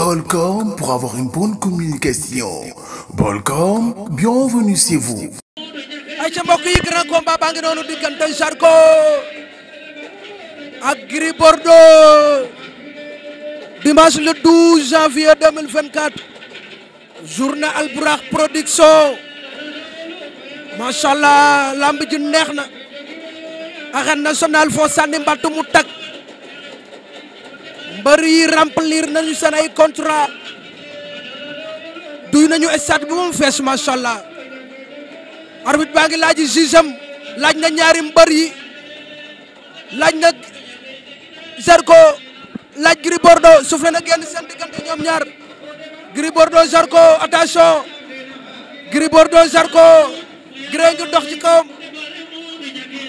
Bolcom pour avoir une bonne communication. Bolcom, bienvenue chez vous. ayca mbokk yi grand combat baa ngi noonu diggante Zarko ak Gris Bordeaux dimanche le 12 janvier 2024 journée Albourakh production machallah lamb ji neex na arène nationale foo sànni mbattu mu tag mbër yi remplir nañu seen ay contrat duy nañu stade bi moom fees machallah arbitre baa ngi laaj jugeam laaj na ñaari mbër yi laaj na Zarko laaj Gris Bordeaux soufflé na génn seen diggante ñoom ñaar Gris Bordeaux Zarko attention Gris Bordeaux Zarko Gris ngi dox ci kawam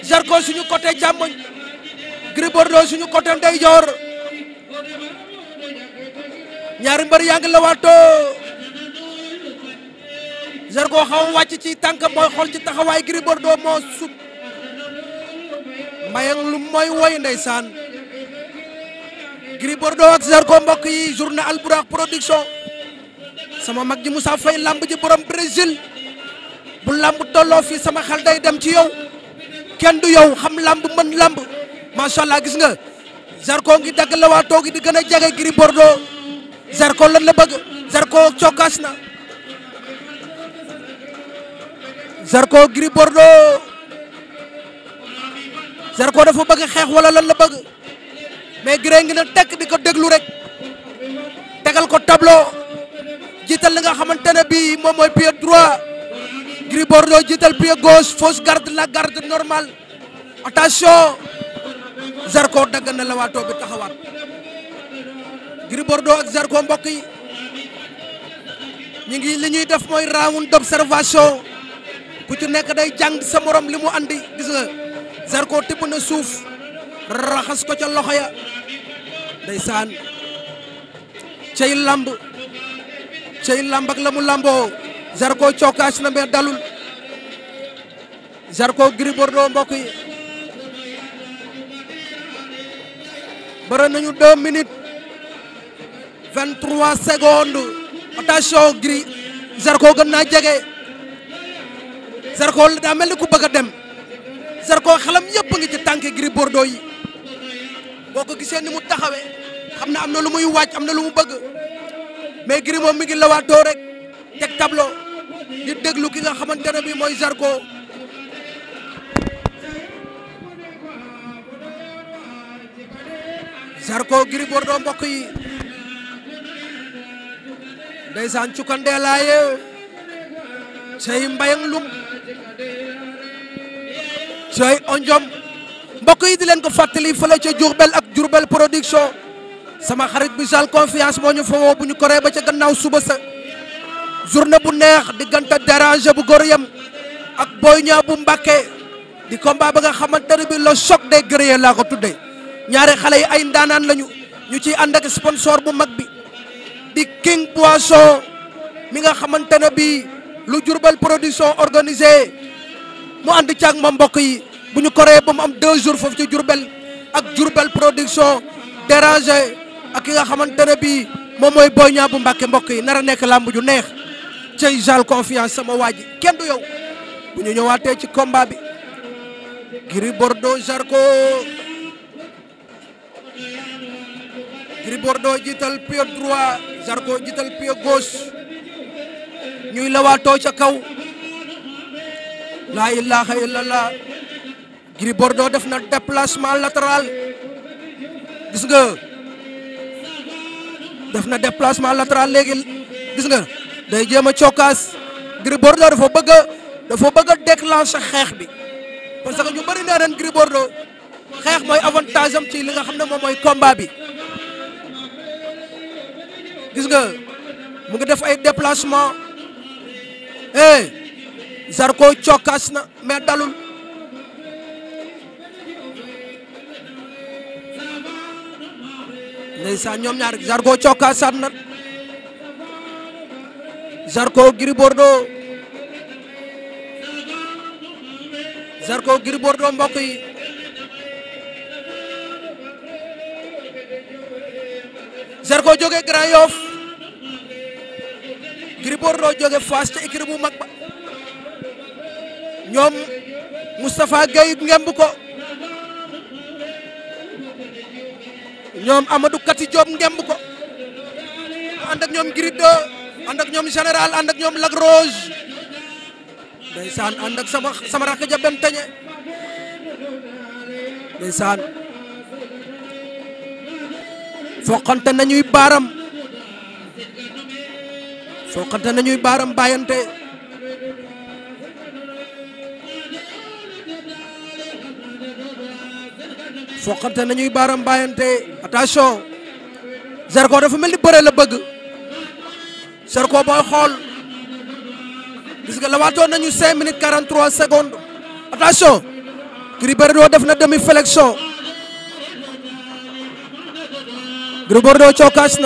Zarko suñu côté càmmoñ Gris Bordeaux suñu côté ndeyjoor ñaari mbër yaa ngi lawaatoo Zarko xaw a wàcc ci tànk mooy xool ci taxawaay Gris Bordeaux moo sut mbayang lu mooy woy ndeysaan Gris Bordeaux ak Zarko mbokk yi journée Albourakh production sama mag ji Moussa Faye lamb ji borom Brésil bu lamb tolloo fii sama xel day dem ci yow kenn du yow xam lamb mën lamb macha allah gis nga Zarko ngi dagg la waa toogi di gën a jege Gris Bordeaux Zarko lan la bëgg Zarko cokkaas na Zarko Gris Bordeaux Zarko dafa bëgg xeex wala lan la bëgg mais Gris ngi na tekk di ko déglu rek tegal ko tableau jiital li nga xamante ne bii moom mooy pied droit Gris Bordeaux jiital pied gauche fausse garde la garde normale attention Zarko dagg na la waatoo bi taxawaat Gris Bordeaux ak Zarko mbokk yi ñu ngi li ñuy def mooy round d'observation ku ci nekk day jàng sa morom li mu andi gis nga Zarko tibb na suuf raxas ko ca loxo ya ndeysaan cey lamb ak la mu lamboo Zarko cokkaas na mais dalul Zarko Gris Bordeaux mbokk yi bëre nañu 2 minutes 23 secondes attention Gris Zarko gën naa jege Zarko daa mel ni ku bëgg a dem Zarko xelam yëpp ngi ci tànk Gris Bordeaux yi boo ko gisee ni mu taxawee xam na am na lu muy wàcc am na lu mu bëgg mais Gris moom mi ngi lawaatoo rek teg tableau di déglu ki nga xamante ne bii mooy Zarko Zarko Gris Bordeaux mbokk yi ndeysaan cukkandeelaaye cey mbayang lum cey onjom mbokk yi di leen ko fàttali fële ca Diourbel ak Diourbel production sama xarit bi Sal confiance moo ñu fa woo bu ñu koree ba ca gannaaw suba sa journée bu neex diggante déranger bu góor yam ak Boy Niang bu Mbacké di combat ba nga xamante ne bi le choc des guerriers laa ko tuddee ñaari xale yi ay ndaanaan lañu ñu ciy ànd ak sponsor bu mag bi di King Boisson mi nga xamante ne bi lu Diourbel production organisé mu ànd caag moom mbokk yi bu ñu koree ba mu am 2 jours foofu ci Diourbel ak Diourbel production déranger ak ki nga xamante ne bii moom mooy Boy Niang bu Mbacké mbokk yi nar a nekk làmb ju neex cey Jal confiance sama waa ji kenn du yow bu ñu ñëwaatee ci combat bi Gris Bordeaux Zarko Gris Bordeaux jiital pied droit Zarko jiital pied gauche ñuy lawaatoo ca kaw laa ilaha illallah Gris Bordeaux def na déplacement latéral gis nga def na déplacement latéral léegi gis nga day jéem a cokkaas Gris Bordeaux dafa bëgg a déclencher xeex bi parce que ñu bëri nee nañ Gris Bordeaux xeex mooy avantage am ci li nga xam ne moom mooy combat bi gis nga mu ngi def ay déplacement Zarko cokkaas na mais dalul ndeysaan ñoom ñaar Zarko cokkaasaat na Zarko Gris Bordeaux Zarko Gris Bordeaux mbokk yi Zarko jógee Grand Yoff Gris Bordeaux jóge Fass ca écurie bu mag ba ñoom Moustapha Gueye ngemb ko ñoom Amadou Kati Diop ngemb ko ànd ak ñoom Gris 2 ànd ak ñoom général ànd ak ñoom Lac Rose ndeysaan ànd ak sama rakk ja Ben Teñe ndeysaan foqante nañuy baaram bàyyante foqante nañuy baaram bàyyante attention Zarko dafa mel ni bëre la bëgg Zarko booy xool gis nga la waatoon nañu 5 minutes 43 secondes attention Gris Bordeaux def na demi flexion Gris Bordeaux cokkaas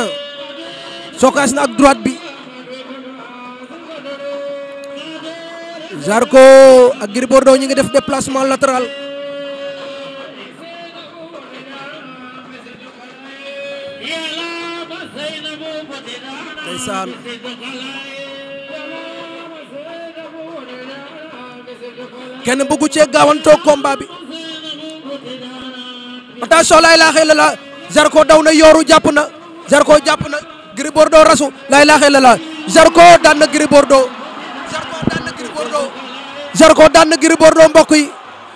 na ak droite bi Zarko ak Gris Bordeaux ñu ngi def déplacement latéral ndeysaan kenn bëggu cee gaawantoo combat bi attention la ilaha illallah Zarko daw na yooru jàpp na Zarko jàpp na Gris Bordeaux rasu la ilaha illallah Zarko daan na Gris Bordeaux Zarko daan na Gris Bordeaux mbokk yi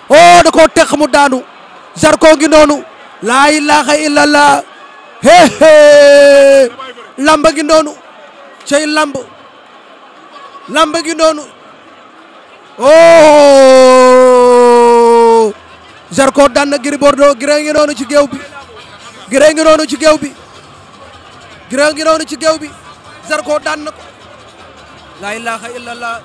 oh da koo teq mu daanu Zarko ngi noonu la ilaha illallah lamba ngi noonu cey lamba ngi noonu oh Zarko daan na Gris Bordeaux Gris ngi noonu ci géew bi Gris ngi noonu ci géew bi Gris ngi noonu ci géew bi Zarko daan na ko la ilaha illallah